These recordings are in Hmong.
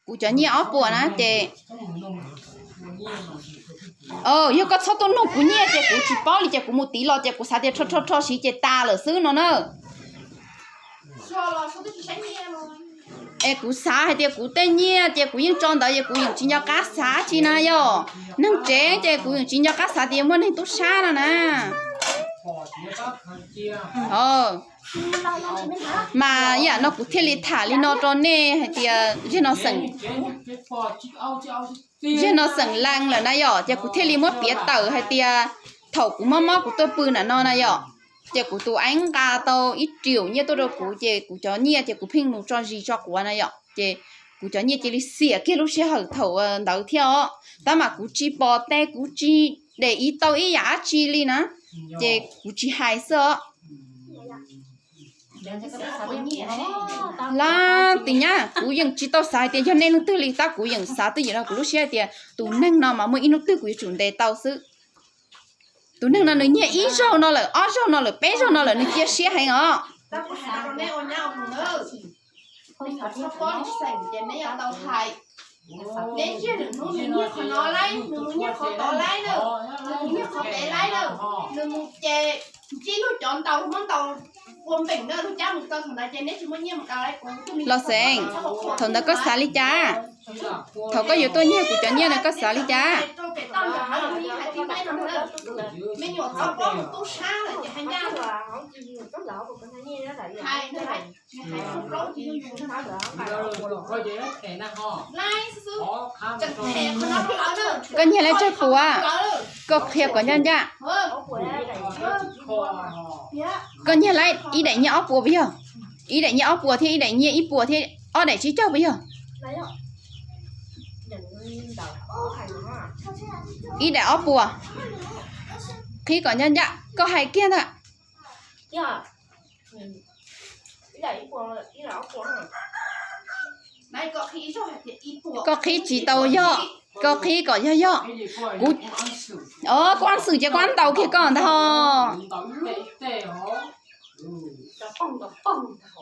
Kuv cov nyiaj ob puas na ces, yog koj txhob tuaj nug kuv nyiaj ces kuv tsis paub li ces kuv mus tiv los ces kuv xav tias rho rho rho siv ces tas lawm xwb no na. Es kuv xav hais tias kuv tej nyiaj ces kuv yeej tso ntawd es kuv yeej tsis nco qab xav tsi na yom. Neeg tsev ces kuv yeej tsis nco qab xav tias muaj neeg tub sab no na. Mas yam no kuv thiaj li tham li no rau nej hais tias, zaum no xeem lees lawm na yom, ces kuv thiaj li muab piav tawm hais tias thaum kuv mob mob kuv tuaj pw nram no na yom, ces kuv tus eeb nqa tau ib rium nyiaj tuaj rau kuv ces kuv cov nyiaj ces kuv pheej mus tso zis tso quav na yom, ces kuv cov nyiaj cia li xiam kiag lub sij hawm thaum ntawd thiab os. Tab mas kuv tsis pom tes kuv tsis de iv tau ib yam dab tsi li na, ces kuv tsis hais xwb os. Lab tis nyab, kuv yeej tsis tau xav hais tias yog nej leej twg li, tab kuv yeej xav twj ywm rau kuv lub siab hais tias tus neeg no mas muaj ib hnub twg kuv yuav tsum ntes tau xwb. Tus neeg no nws nyiag ib zaug no lawm, ob zaug no lawm, peb zaug no lawm, nws cia siab heev os. Los xeem, thaum ntawd koj xav li cas? Thaum koj yuav tuaj nyiag kuv cov nyiaj na koj xav li cas? Koj nyiag lawm tsawg puas? Koj qhia kom ncaj ncaj. Koj nyiag lawm ib daim nyiaj ob puas puas yog? Ib daim nyiaj ob puas thiab ib daim nyiaj ib puas thiab ob daim tsib caug puas yog? Ib daim ob puas. Qhib kom ncaj ncaj koj hais kiag ntag. Koj qhib tsis tau yog, koj qhib kom yog yog. Kuv, o, kuv ab xwm ces kuv ab ntaus kiag koj ntag ho.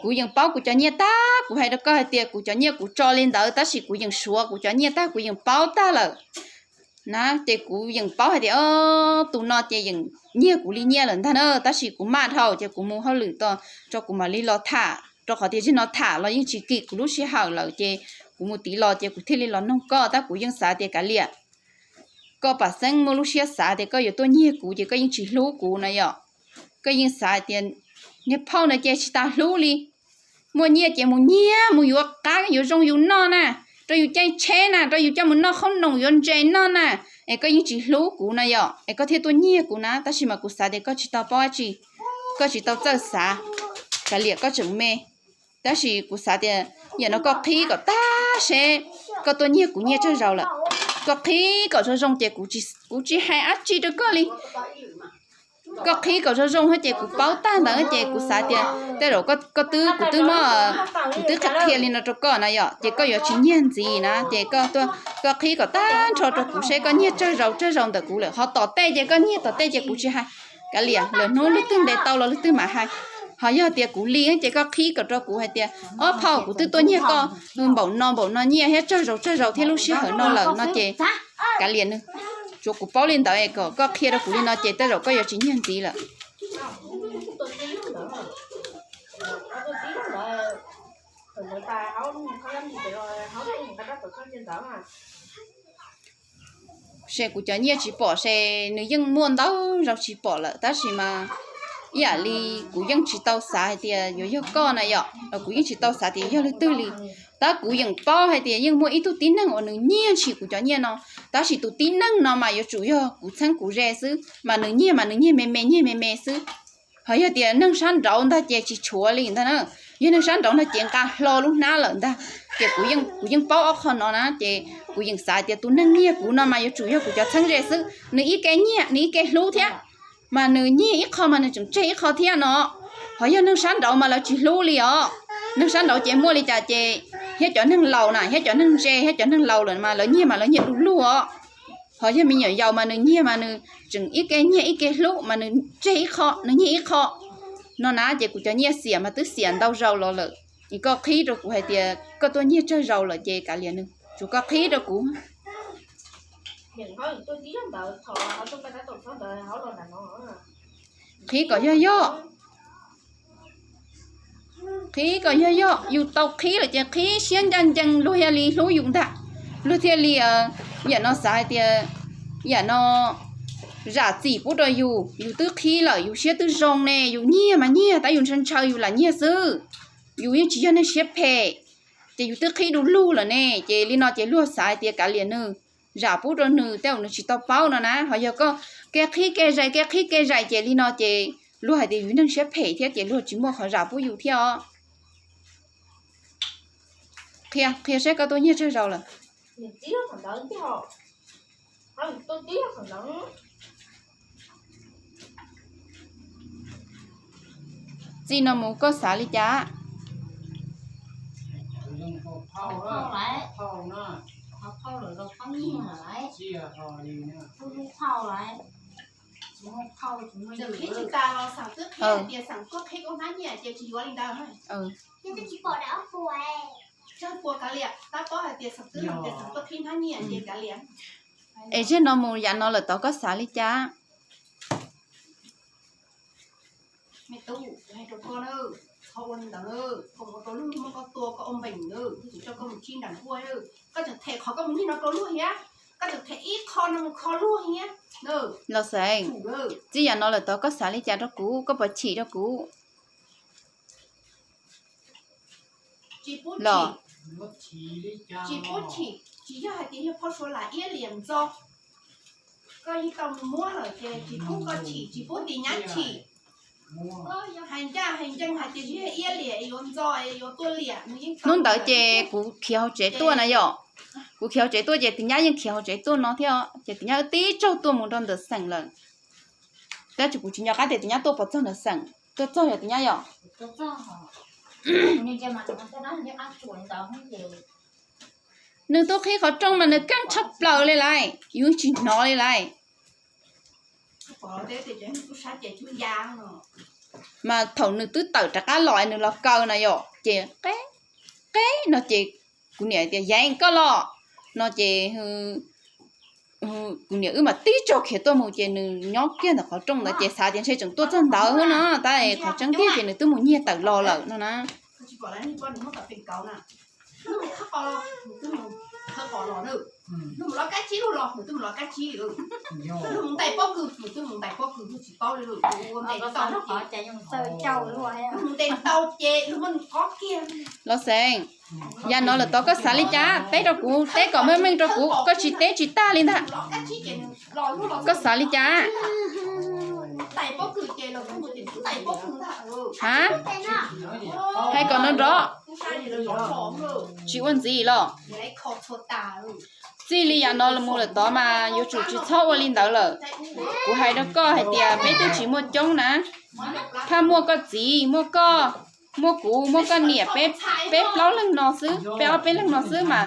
Kuv yeej paub kuv cov nyiaj tag, kuv hais rau koj hais tias kuv cov nyiaj kuv tso li ntawd tab sis kuv yeej suav kuv cov nyiaj tag, kuv yeej paub tag lawm na. Ces kuv yeej paub hais tias tus no ces yeej nyiag kuv li nyiaj lawm ntag na, tab sis kuv maj dhau ces kuv mus hauj lwm tso kuv mam li los tham, rau qhov tias zaum no tham los yeej tsis kim kuv lub sij hawm lawm ces kuv mus tiv los ces kuv thiaj li los noog koj, tab kuv yeej xav tias kav liam, koj pam xeeb muaj lub siab xav tias koj yuav tuaj nyiag kuv ces koj yeej tsis hlub kuv na yom. Koj yeej xav tias niag phauj no ces tsis tas hlub li, muaj nyiaj ces mus nyiag mus yuav qab yuav zoo yus noj na, rau yus caij tsheb na, rau yus coj mus noj khaub noom yuav ntses noj na, es koj yeej tsis hlub kuv na yom, es koj thiaj tuaj nyiag kuv na, tab sis mas kuv xav tias koj tsis tau paub dab tsi, koj tsis tau txawj xav. Kav liam koj tseem me, tab sis kuv xav tias yam no koj qhib kom tag seb koj tuaj nyiag kuv nyiaj tsawg zaus lawm. Koj qhib kom zoo zoo ces kuv tsis hais dab tsi rau koj li. Koj qhib kom zoo zoo thiab ces kuv paub tag ntawd ces kuv xav tias tej zaum koj twb, kuv twb muab, kuv twb qhia qhia li no rau koj na yom, ces koj yuav tsis nyiag ntxiv na, ces koj qhib kom tag nrho rau kuv seb koj nyiag tsawg zaus tsawg zaus ntawm kuv lawm, ho tom tej ces koj nyiag tom tej ces kuv tsis hais. Kav liam, lwm hnub leej twg ntes tau los leej twg mam hais. Ho yog tias kuv li ces koj qhib kom rau kuv hais tias ob phauj, kuv twb tuaj nyiag koj npaum no npaum no nyiaj thiab tsawg zaus tsawg zaus thiab lub sij hawm no lawm no ces kav liam, tsuav kuv paub li ntawd es kom koj qhia rau kuv li no ces tej zaum koj yuav tsis nyiag ntxiv lawm. Ces kuv cov nyiaj tsis pom ces nws yeej muaj ntau zaus tsis pom lawm, tab sis mas ib yam li kuv yeej tsis tau xav hais tias yuav yog koj na yom, los kuv yeej tsis tau xav tias yog leej twg li. Tab kuv yeej paub hais tias yeej muaj ib tug tib neeg uas nws nyiag ntshis kuv cov nyiaj no, tab sis tus tib neeg no mas yuav tsum yog kuv txheeb kuv ze xwb, mas nws nyiag mas nws nyiag me me nyiag me me xwb. Ho yog tias neeg sab nraud ntag ces tsis tshuav li ntag na. Yog neeg sab nraud ntag ces nqa hlo lub hnab lawm ntag. Ces kuv yeej paub ob qho no na, ces kuv yeej xav tias tus neeg nyiag kuv no mas yuav tsum yog kuv cov txheeb ze xwb. Nws ib ke nyiag, nws ib ke hlub thiab, mas nws nyiag ib qho mas nws tseem tseg ib qho thiab no. Ho yog neeg sab nraud mas lawv tsis hlub li os. Neeg sab nraud ces muaj li cas ces thiab cov neeg laus na, thiab cov neeg ntse, thiab cov neeg laus lawm mas lawv nyiag mas lawv nyiag du lug os. Ho yog me nyuam yaus mas nws nyiag mas nws tseem ib ke nyiag ib ke hlub mas nws tseg ib qho, nws nyiag ib qho. No na ces kuv cov nyiaj xiam mas twb xiam ntau zaus los lawm. Koj qhib rau kuv hais tias koj tuaj nyiag tsawg zaus lawm ces kav liam nws, tsuav koj qhib rau kuv. Qhib kom yog yog, qhib kom yog yog, yus tau qhib lawm ces qhib siab ncaj ncees luag thiaj li hlub yus ntag. Luag thiaj li, yam no xav hais tias yam no zam txim pub rau yus, yus twb qhib lawm yus siab twb zoo ne, yus nyiag mas nyiag tab yus ntshaw ntshaw yus lam nyiag xwb, yus yeej tsis yog neeg siab phem, ces yus twb qhib du lug lawm ne, ces li no ces luag xav hais tias kav liam nws, zam pub rau nws tej zaum nws tsis tau paub no na. Ho yog koj kev qhib kev zais kev qhib kev zais ces li no ces luag hais tias yus neeg siab phem thiab ces luag tsis muaj qhov zam pub yus thiab os. Qhia, qhia saib koj tuaj nyiag tsawg zaus lawm. Txij no mus koj xav li cas? Es zeg no mus yav no lawm tod koj xav li cas? Los xeev, txij yav no lawm tod koj xav li cas rau kuv, koj puas chim rau kuv? Los hnub ntawd ces kuv khiav hauv tsev tuaj na yom, kuv khiav hauv tsev tuaj ces tus nyab yeej khiav hauv tsev tuaj no thiab ces tus nyab wb tib tsaug tuaj mus rau ntawm xeem lawm. Tab sis kuv tsis nco qab tias tus nyab tuaj puas txog ntawm xeem, tuaj txog yog tus nyab yom. Nws tuaj qhib qhov rooj mas nws keej tshaj plaws li lawm, yus tsis hnov li lawm. Mas thaum nws twb tawm rov qab los nws los kaw na yom, ces qeb qeb no ces kuv niam tias yeej koj los no ces kuv niam wb mam tib tsaug khiav tuaj mus ces nws nyob kiag ntawm qhov rooj ntawd ces xav tias ntshe tseem tuaj txog ntawd no tab qhov tseeb tiag ces nws twb mus nyiag tawm los lawm no na. Los xeev, yav no lawm tod koj xav li cas teb rau kuv, teb kom meej meej rau kuv, koj tsis teb tsis tag li ntag. Koj xav li cas? Ha, hais kom nrov nrov, tsis ua ntxiv los. Txij li yav no mus lawm tod mas yuav tsum tsis txhob ua li ntawd lawm. Kuv hais rau koj hais tias peb twb tsis muaj coob na, thaj muaj koj txiv, muaj koj, muaj kuv, muaj koj niam, peb plaub leeg no xwb, peb ob peb leeg no xwb mas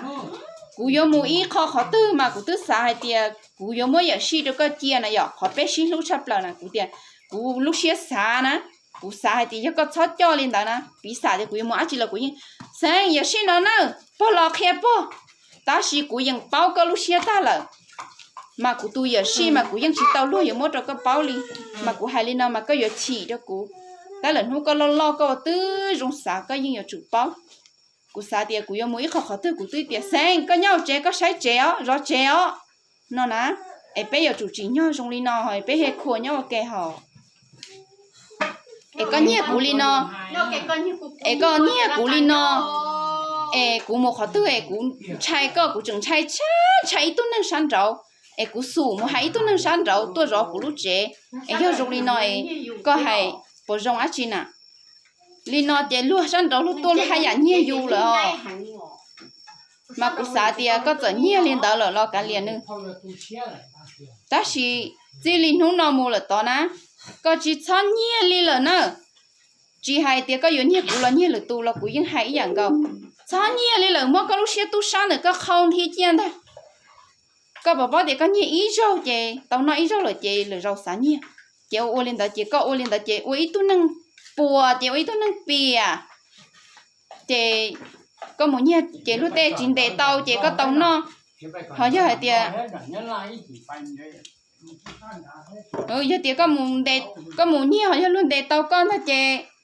kuv yuav mus ib qho qhov twg mas kuv twb xav hais tias kuv yuav muab yawm sij rau koj cia na yom, qhov peb sib hlub tshaj plaws na, kuv tias kuv lub siab xav na, kuv xav hais tias yog koj txhob coj li ntawd na, piv xam tias kuv yuav mus dab tsi los kuv yeej, xeev, yawm sij no na, pog los qhia pog, tab sis kuv yeej paub koj lub siab tag lawm. Mas kuv tus yawm sij mas kuv yeej tsis tau luag yuav muab rau koj paub li. Mas kuv hais li no mas koj yuav chim rau kuv. Tab lawm hnub koj loj loj koj ua twb zoo xav koj yeej yuav tsum paub. Kuv xav tias kuv yuav mus ib qho qhov twg kuv twb tias xeev, koj nyob hauv tsev koj saib tsev os, zov tsev os no na. Es peb yuav tsum tsim nyog zoo li no, peb thiaj khuas nyob ua ke hos. Es koj nyiag kuv li no, es koj nyiag kuv li no, es kuv mus qhov twg es kuv ntshai koj, kuv tseem ntshai, ntshai ib tug neeg sab nraud, es kuv xum mus hais ib tug neeg sab nraud tuaj zov kuv lub tsev. Es yog zoo li no es koj hais puas zoo dab tsi na? Li no ces luag sab nraud luag tuaj luag haj yam nyiag yus lawm os. Mas kuv xav tias koj txawm nyiag li ntawd lawm los kav liam nws. Tab sis txij li hnub no mus lawm tod na, koj tsis txhob nyiag li lawm na. Tsis hais tias koj yuav nyiag kuv los nyiag lwm tus los kuv yeej hais ib yam nkaus. Txhob nyiag li lawm, muab koj lub siab tub sab ntawm koj qhau nthi cia ntag. Koj puas paub tias koj nyiag ib zaug ces tau noj ib zaug lawm ces lwm zaus xav nyiag. Ces ua ua li ntawd ces koj ua li ntawd ces ua ib tug neeg puas ces ua ib tug neeg piam. ces koj mus nyiag ces luag tej tsis ntes tau ces koj tau noj. Ho yog hais tias, yog tias koj mus nyiag ho yog luag ntes tau koj ntag ces